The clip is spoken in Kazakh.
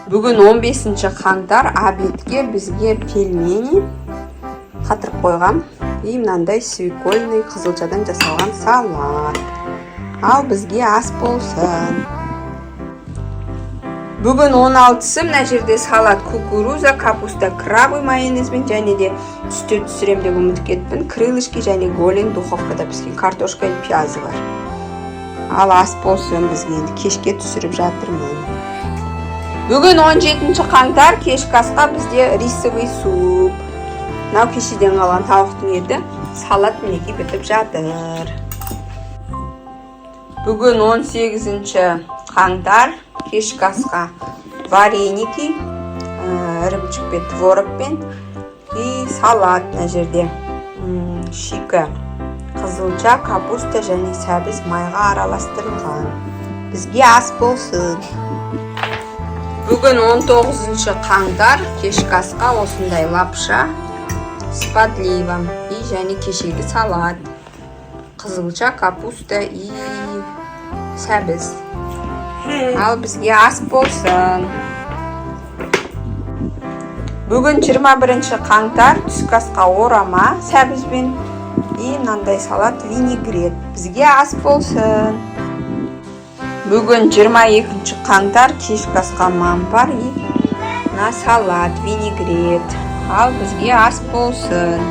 Бүгін 15 қаңтар, обедке бізге пельмени қатырып қойғам и мынандай свекольный, қызылшадан жасалған салат. Ал бізге ас болсын. Бүгін 16-сы, мына жерде салат: кукуруза, капуста, крабы майонезбен. Және де түсте түсірем деп ұмытып кетіппін, крылышки және голень, духовкада піскен картошка и пиязы бар. Ал ас болсын бізге, енді кешке түсіріп жатырмын. Бүгін 17 қаңтар, кешкі асқа бізде рисовый суп, мынау кешеден қалған тауықтың еті, салат мінекей бітіп жатыр. Бүгін 18 қаңтар, кешкі асқа вареники ірімшікпен, творогпен и салат. Мына жерде шикі қызылша, капуста және сәбіз майға араластырылған. Бізге ас болсын. Бүгін 19 қаңтар, кешкі асқа осындай лапша с подливом и және кешегі салат: қызылша, капуста и сәбіз. Ал бізге ас болсын. Бүгін 21 қаңтар, түскі асқа орама сәбізбен и мынандай салат винегрет. Бізге ас болсын. Бүгін 22 қаңтар, кешкі асқа мампар и мына салат винегрет. Ал бізге ас болсын.